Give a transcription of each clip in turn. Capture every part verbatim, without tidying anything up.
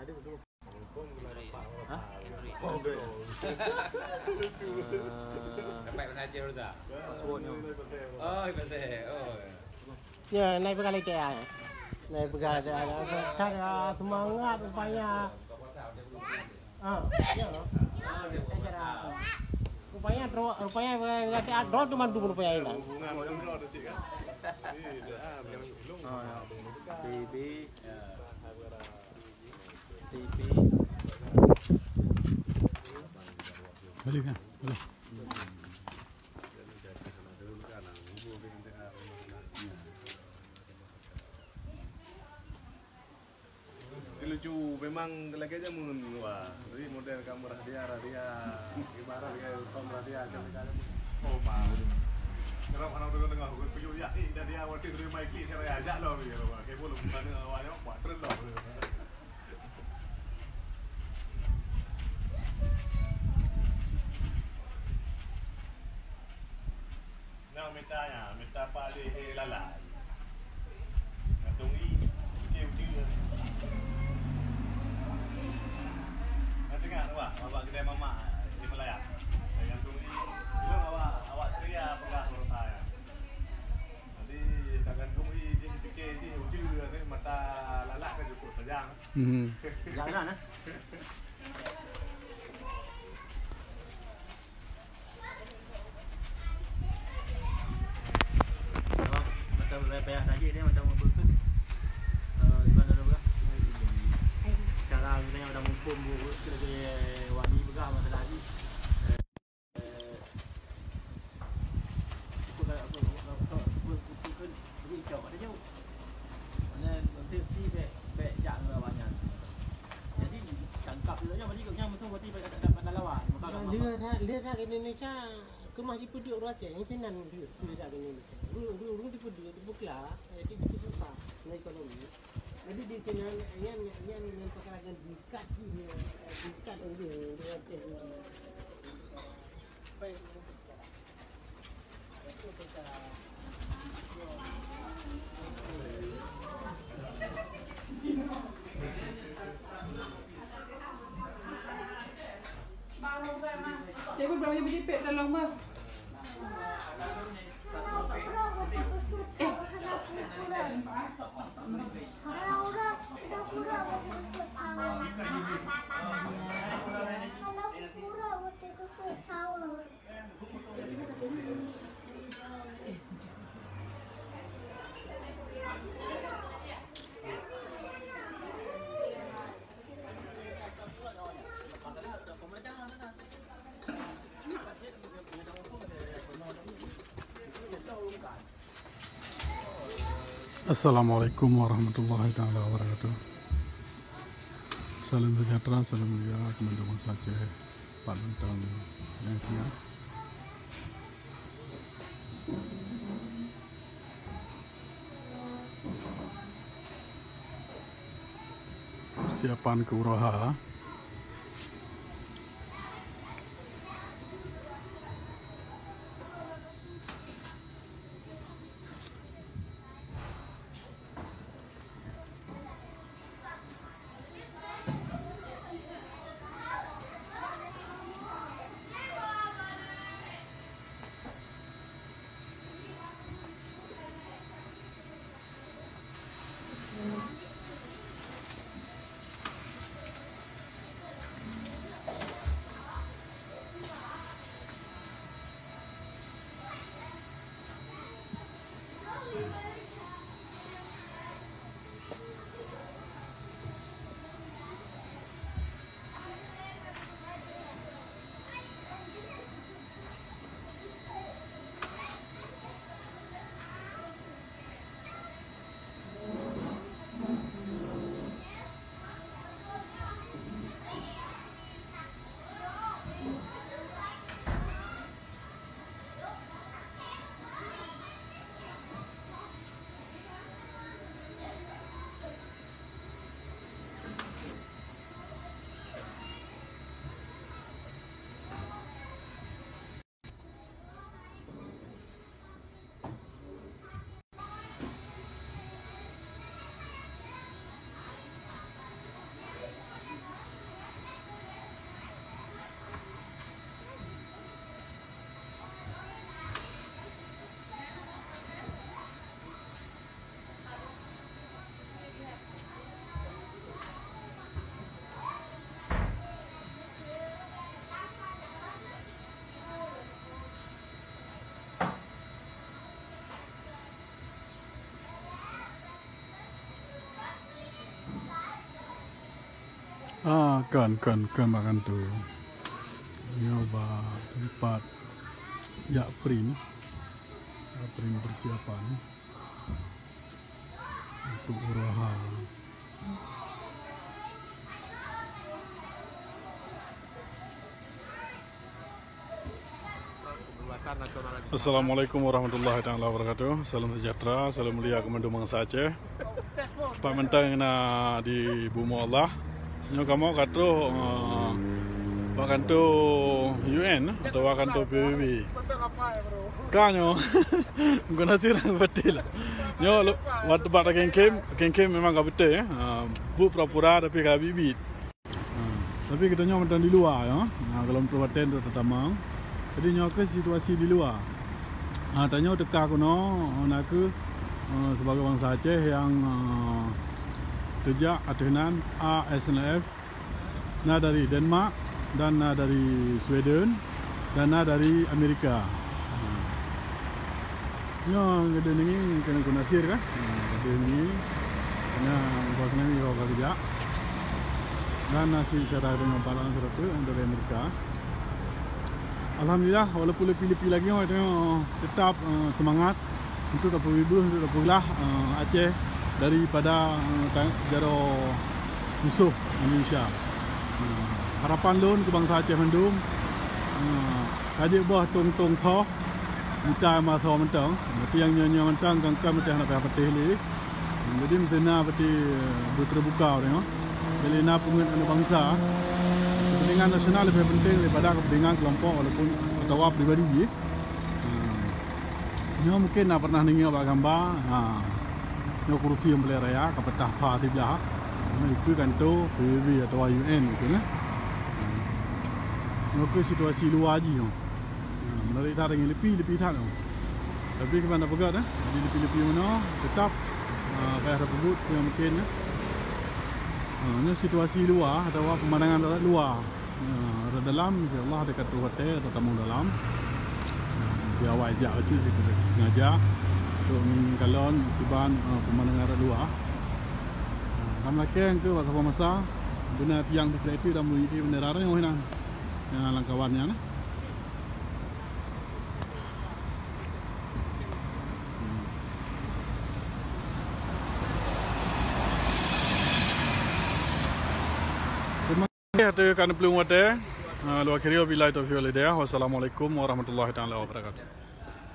Hah? Dapat bahasa Aceh, Ustaz? Passwordnya. Oh, bahasa Aceh. Oh. Ya, naik pegawai T A. Naik pegawai T A. Kan, ah, semangat rupanya. Ah, ya. Acara. Rupanya dro-, rupanya pegawai T A drop tu mantu rupanya ini. Bunga macam drop tu, cik, kan? Ini dah, ah, macam ilung. Ah, ya. B B. Ya. T P. Boleh kan? Boleh. Ini lucu, memang lagèe jameun, wah. Jadi model kamu Rahdia, Rahdia. Ibarat kayak Tom Rahdia, macam macam. Oh, ma. Kerap anak tengah-tengah, aku kuyuk yak, eh, Rahdia, waktu terima ikli, saya ajak lah, ya, wah. Kayak boleh, bukan dengan awak, ya, kuat, terus lah. Nyoe mita nyan, mita padé hé lalai. Nyan tungui, uti-uti. Nyan teuingat awak, awak keudè mamak di Malaya. Nyan tungui, ilôn awak, awak ceria peugah baroesa nyan. Jadi, ka gantong i jih pike jih ujeue, mata lalat ka jukuk tajang. Hmm. Jangan, eh. Macam payah tadi dia macam apa tu? Eh, gimana tu lah? Cara kita yang dah mumpung bu, kita wani pegang masalah ni. Lheueh that, lheueh that Indonesia keumah jipeuduek ureueng Aceh, nyang sinan lheueh, lheueh that Indonesia. Ureueng, ureueng, ureueng jipeuduek, jipeukla, jadi jipeusah ngon ekonomi. Jadi di sinan nyan, nyan, nyan peukara nyan diikat, diikat ureueng, ureueng Aceh nyan. Cikgu, berapa ribu jipit tolong, bah? Eh. Assalamualaikum warahmatullahi taala wabarakatuh. Salam sejahtera, salam mulia kepada bangsa Aceh, Pak Lintang yang setia. Persiapan ke Uraha. Ah, kan, kan, kan bak kantô. Nyoe bak teumpat jak print. Jak print persiapan untuk uroha. Assalamualaikum warahmatullahi taala wabarakatuh. Salam sejahtera, salam mulia keu mandum bansa Aceh. Teumpat mantong na di bumoe Allah. Nyoe kamoe ka troh, eh, bak kantô U N atawa kantô P B B. Ka nyoe. Meukeunong sirang beutôi. Nyoe lo-, watèe bak takem-kem, kem-kem memang ka beutôi, eh. Ah, buet pura-pura tapi ka biet-biet. Ha, tapi geutanyoe mantong di luwa, ya. Ha, golom troh watèe untuk tatamong. Jadi nyoe keuh situasi di luwa. Ha, tanyoe teuka keunoe, na kheueh, eh, sibagoe bansa Aceh nyang, eh, teujak ateueh nan A S N F, na dari Denmark dan na dari Sweden. Dan na dari Amerika. Nyoe geudeungi keuneuk nasir kan? Geudeungi keuneuk bos nami roh ka geujak. Dan na si syedara deungon palan seureute dari Amerika. Alhamdulillah, walaupun leupie-leupie lagèe nyoe, teutap, eh, seumangat. Untuk tapeubeubaih, untuk tapeulah, eh, Aceh daripada, eh, ta-, jaroe musoh Indonesia. Eh, harapan lôn keu bansa Aceh mandum, eh, ka jeuet boh tong-tong tho, mita masa mantong, tapi nyang nyoe-nyoe mantong kan, kan meusti hana payah patéh lé. Jadi meusti na berarti, eh, beuteubuka ureueng, eh. Jadi na peungeut aneuk bansa, kepentingan nasional lebih penting daripada kepentingan kelompok walaupun atawa pribadi jih. Ha. Nyoe mungkin na pernah deungoe bak gamba. Ha. Nyoe kursi nyang paleng raya ka peutah pha siblah. Nyoe itu kantô P B B atawa U N gitu nah. Ha. Nyoe keuh situasi luwa jih nyoe. Ha, meunurot that deungon leupie-leupie that nyoe. Tapi keuban tapeugah dah, jadi leupie-leupie meunoe teutap, ha, payah tapeubuet nyang mungkin nah. Ha, nyoe situasi luwa atawa peumandangan luwa. Ya, ureueng dalam, insya Allah, ada kata hotel atau tamu dalam. Ya, di awai jak bacut, kita sengaja untuk mengalon kiban, eh, pemandangan dari luar. Nah, dalam lakée ke, bak saboh masa, beuna tiang V V I P dan V V I P bendera nyoe hinan. Yang langkawan nyan, eh. Oke, hati kan pelung watée. Ah, luwa khiri, wabillahi taufiq wal hidayah. Wassalamualaikum warahmatullahi taala wabarakatuh.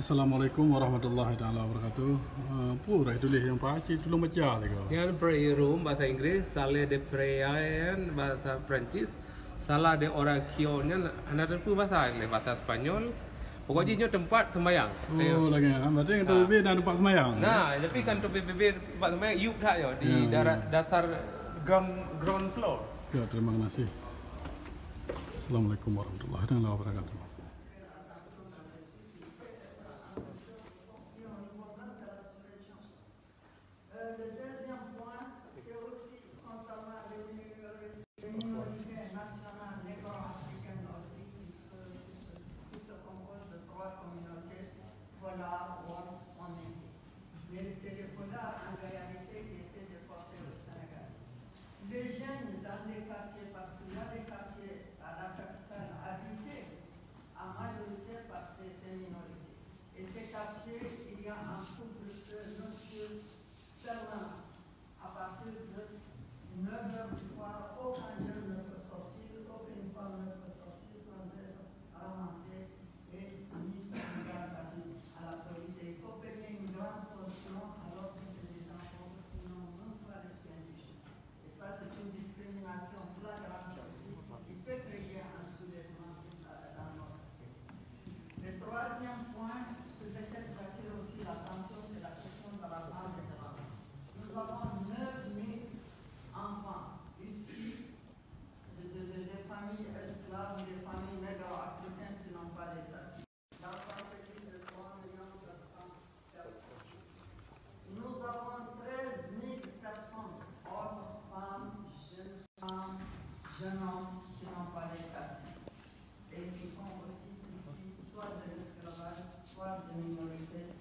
Assalamualaikum warahmatullahi taala wabarakatuh. Ah, peue rai tuléh nyang pakai, tulông baca lé kau. Nyan prayer room bahasa Inggris, salle de prière bahasa Perancis, sala de oración nyan hana teupeue bahasa, lé bahasa Spanyol. Pokok jih nyoe tempat sembayang. Oh, lagée nyan. Berarti kan P B B na tempat sembayang. Nah, tapi kan P B B tempat sembayang, yup that nyoe di darat dasar ground, ground floor. Ya, terima kasih. Assalamualaikum warahmatullahi taala wabarakatuh. Euh, le deuxième point, c'est aussi concernant les minorités, les minorités nationales négro-africaines aussi, qui se, qui se, qui se composent de trois communautés, Pulaar, Wolof, Soninké. Mais c'est les Pulaar en réalité qui étaient déportés au Sénégal. Les jeunes dans les quartiers, parce qu'il y a des quartiers à la capitale habités en majorité par ces, ces minorités. Et ces quartiers, il y a un couvre-feu nocturne permanent. À partir de neuf heures du soir, aucun jeune ne peut sortir, aucune femme ne peut sortir sans être ramassée et mise en garde à vue à la police. Et il faut payer une grande caution alors que c'est des gens pauvres qui n'ont même pas de pain du jour. Et ça, c'est une discrimination flagrante aussi qui peut créer un soulèvement dans notre pays. Le troisième point sur lequel j'attire aussi l'attention, c'est la question de la bande de Rabat. Nous avons neuf mille enfants issus de, de, de, de familles esclaves, de familles négro-africaines qui n'ont pas d'État civil. Dans un pays de trois millions quatre cents personnes, nous avons treize mille personnes, hommes, femmes, jeunes femmes, jeunes hommes qui n'ont pas d'État civil et qui sont aussi issus soit de l'esclavage, soit de minorités